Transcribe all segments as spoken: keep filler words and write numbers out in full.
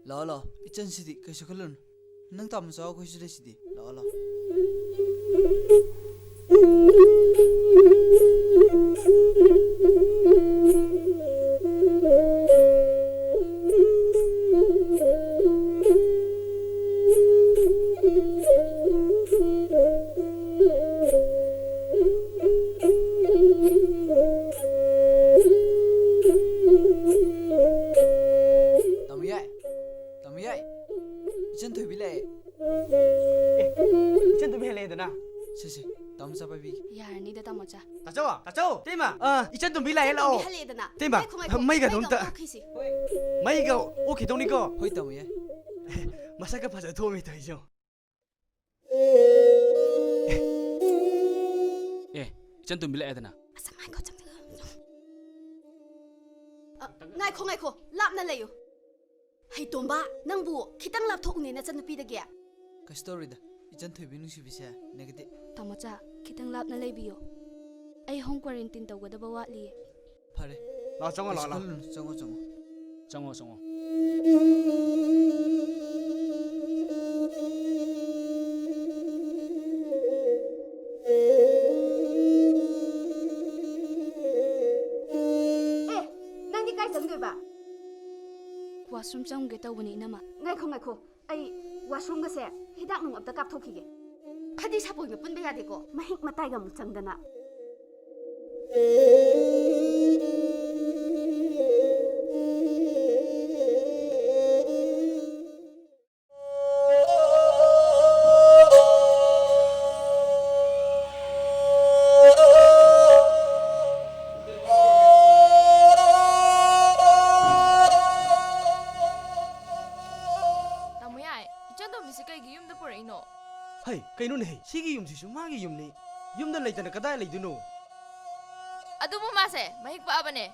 ꯂꯥꯛꯑꯣ, ꯂꯥꯛꯑꯣ, ꯏꯆꯟꯁꯤꯗꯤ ꯀꯩꯁꯨ ꯈꯜꯂꯨꯅꯨ꯫ ꯅꯪ ꯇꯥꯃꯣ ꯆꯥꯎ, ꯑꯩꯈꯣꯏꯁꯨ ꯂꯩꯁꯤꯗꯤ꯫ ꯂꯥꯛꯑꯣ, ꯂꯥꯛꯑꯣ꯫ ꯇꯥꯃꯣ ꯌꯥꯏ, ꯇꯥꯃꯣ ꯌꯥꯏ, ꯏꯆꯟ ꯊꯣꯏꯕꯤ ꯂꯥꯛꯑꯦ꯫ ꯑꯦ, ꯏꯆꯟ ꯊꯣꯏꯕꯤ ꯍꯜꯂꯛꯑꯦꯗꯅ꯫ ꯁꯦ, ꯁꯦ, ꯇꯥꯃꯣ ꯆꯥ ꯄꯥꯏꯕꯤꯒꯦ꯫ ꯌꯥꯔꯅꯤꯗ, ꯇꯥꯃꯣ ꯆꯥ꯫ ꯇꯥꯆꯧ, ꯇꯥꯆꯧ, ꯏꯇꯩꯃ꯫ ꯑꯥ, ꯏꯆꯟ ꯊꯣꯏꯕꯤ ꯂꯥꯛꯑꯦ, ꯏꯆꯟ ꯊꯣꯏꯕꯤ ꯂꯥꯛꯑꯣ꯫ ꯍꯜꯂꯛꯑꯦꯗꯅ꯫ ꯏꯇꯩꯃ, ꯉꯥꯏꯈꯣ, ꯉꯥꯏꯈꯣ, ꯃꯩꯒꯗꯣ ꯃꯩꯒ ꯑꯝꯇ꯫ ꯑꯣꯛꯈꯤꯁꯤ꯫ ꯃꯩꯒ ꯑꯣꯛꯈꯤꯗꯧꯅꯤꯀꯣ꯫ ꯍꯣꯏ, ꯇꯥꯃꯣ ꯌꯥꯏ꯫ ꯃꯁꯛꯀ ꯐꯖ ꯊꯣꯛꯑꯝꯃꯤ ꯇꯧꯔꯤꯁꯦ ꯌꯦꯡꯉꯣ꯫ ꯑꯦ, ꯏꯆꯟ ꯇꯣꯝꯕꯤ ꯂꯥꯛꯑꯦꯗꯅ꯫ ꯑꯁ, ꯉꯥꯏꯈꯣ, ꯆꯪ-, ꯑ, ꯉꯥꯏꯈꯣ, ꯉꯥꯏꯈꯣ, ꯂꯥꯞꯅ ꯂꯩꯌꯨ꯫ ꯍꯩꯇꯣꯝꯕ, ꯅꯪꯕꯨ ꯈꯤꯇꯪ ꯂꯥꯞꯊꯣꯛꯎꯅꯦ ꯅꯆꯟꯅꯨꯄꯤꯗꯒꯤ꯫ ꯀꯩꯁꯨ ꯇꯧꯔꯣꯏꯗ, ꯏꯆꯟ ꯊꯣꯏꯕꯤ ꯅꯨꯡꯁꯤꯕꯤꯁꯦ negative꯫ ꯇꯥꯃꯣꯆꯥ, ꯈꯤꯇꯪ ꯂꯥꯞꯅ ꯂꯩꯕꯤꯌꯣ꯫ ꯑꯩ home quarantine ꯇꯧꯒꯗꯕ ꯋꯥꯠꯂꯤꯌꯦ꯫ ꯐꯔꯦ꯫ ꯂꯥꯛꯑꯣ, ꯆꯪꯉꯣ, ꯀꯩꯁꯨ ꯂꯥꯛꯑꯣ, ꯂꯥꯛꯑꯣ꯫ ꯈꯜꯂꯨꯅꯨ, ꯆꯪꯉꯣ, ꯆꯪꯉꯣ꯫ ꯆꯪꯉꯣ, ꯆꯪꯉꯣ꯫ ꯑꯦ, ꯅꯪꯗꯤ ꯀꯥꯏ ꯆꯪꯗꯣꯏꯕ? Washroom ꯆꯪꯉꯨꯒꯦ ꯇꯧꯕꯅꯦ, ꯏꯅꯝꯃ꯫ ꯉꯥꯏꯈꯣ, ꯉꯥꯏꯈꯣ꯫ ꯑꯩ washroomꯒꯁꯦ ꯍꯤꯗꯥꯛ ꯅꯨꯡ ꯑꯝꯇ ꯀꯥꯞꯊꯣꯛꯈꯤꯒꯦ꯫ ꯐꯗꯤ ꯁꯥꯄꯣꯟꯒ ꯄꯨꯟꯕ ꯌꯥꯗꯦꯀꯣ꯫ ꯃꯍꯤꯛ ꯃꯇꯥꯏꯒ ꯑꯃꯨꯛ ꯆꯪꯗꯅ꯫ ꯇꯥꯃꯣ ꯌꯥꯏ, ꯏꯆꯟ ꯇꯣꯝꯕꯤꯁꯦ ꯀꯩꯒꯤ ꯌꯨꯝꯗ ꯄꯨꯔꯛꯏꯅꯣ? ꯍꯩ, ꯀꯩꯅꯣꯅꯦꯍꯦ, ꯁꯤꯒꯤ ꯌꯨꯝꯁꯤꯁꯨ ꯃꯥꯒꯤ ꯌꯨꯝꯅꯤ꯫ ꯌꯨꯝꯗ ꯂꯩꯇꯅ ꯀꯗꯥꯏ ꯂꯩꯗꯣꯏꯅꯣ? ꯑꯗꯨꯕꯨ ꯃꯥꯁꯦ ꯃꯍꯤꯛ ꯄꯛꯑꯕꯅꯦ꯫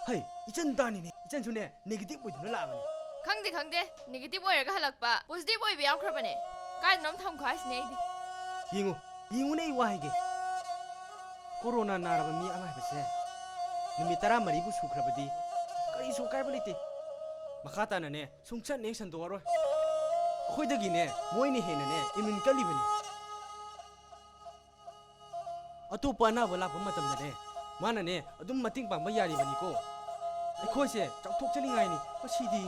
ꯍꯩ, ꯏꯆꯟ ꯇꯥꯅꯤꯅꯦ, ꯏꯆꯟꯁꯨꯅꯦ negative ꯑꯣꯏꯗꯨꯅ ꯂꯥꯛꯑꯕꯅꯦ꯫ ꯈꯪꯗꯦ, ꯈꯪꯗꯦ, negative ꯑꯣꯏꯔꯒ ꯍꯜꯂꯛꯄ positive ꯑꯣꯏꯕ ꯌꯥꯎꯈ꯭ꯔꯕꯅꯦ꯫ ꯀꯥꯏꯗꯅꯣꯝ ꯊꯝꯈꯣ ꯍꯥꯏꯁꯤꯅꯦ ꯑꯩꯗꯤ꯫ ꯌꯦꯡꯉꯨ, ꯌꯦꯡꯉꯨꯅꯦ, ꯑꯩ ꯋꯥ ꯍꯥꯏꯒꯦ꯫ ꯀꯣꯔꯣꯅꯥ ꯅꯥꯔꯕ ꯃꯤ ꯑꯃ ꯍꯥꯏꯕꯁꯦ ꯅꯨꯃꯤꯠ ꯇꯔꯥꯃꯔꯤꯕꯨ ꯁꯨꯈ꯭ꯔꯕꯗꯤ ꯀꯔꯤꯁꯨ ꯑꯀꯥꯏꯕ ꯂꯩꯇꯦ꯫ ꯃꯈꯥ ꯇꯥꯅꯅꯦ, ꯁꯨꯡꯆꯠꯅ ꯍꯦꯛ ꯁꯟꯗꯣꯛꯑꯔꯣꯏ꯫ ꯑꯩꯈꯣꯏꯗꯒꯤꯅꯦ ꯃꯣꯏꯅ ꯍꯦꯟꯅꯅꯦ ꯏꯃ꯭ꯌꯨꯟ ꯀꯜꯂꯤꯕꯅꯤ꯫ ꯑꯇꯣꯞꯄ ꯑꯅꯥꯕ ꯂꯥꯛꯄ ꯃꯇꯝꯗꯅꯦ, ꯃꯥꯅꯅꯦ ꯑꯗꯨꯝ ꯃꯇꯦꯡ ꯄꯥꯡꯕ ꯌꯥꯔꯤꯕꯅꯤꯀꯣ꯫ ꯑꯩꯈꯣꯏꯁꯦ ꯆꯥꯎꯊꯣꯛꯆꯅꯤꯡꯉꯥꯏꯅꯤ꯫ ꯃꯁꯤꯗꯤ꯫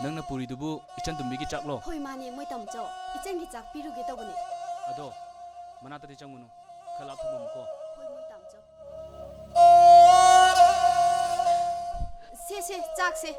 ꯅꯪꯅ ꯄꯨꯔꯤꯗꯨꯕꯨ ꯏꯆꯟ ꯇꯨꯝꯕꯤꯒꯤ ꯆꯥꯛꯂꯣ? ꯍꯣꯏ, ꯃꯥꯅꯦ, ꯃꯣꯏ ꯇꯥꯃꯣꯆꯧ꯫ ꯏꯆꯟꯒꯤ ꯆꯥꯛ ꯄꯤꯔꯨꯒꯦ ꯇꯧꯕꯅꯦ꯫ ꯑꯗꯣ ꯃꯅꯥꯛꯇꯗꯤ ꯆꯪꯉꯨꯅꯨ, ꯈꯔ ꯂꯥꯞꯊꯣꯛꯑꯝꯃꯨꯀꯣ꯫ ꯍꯣꯏ, ꯃꯣꯏ ꯇꯥꯃꯣꯆꯧ꯫ ꯁꯦ, ꯁꯦ, ꯆꯥꯛꯁꯦ꯫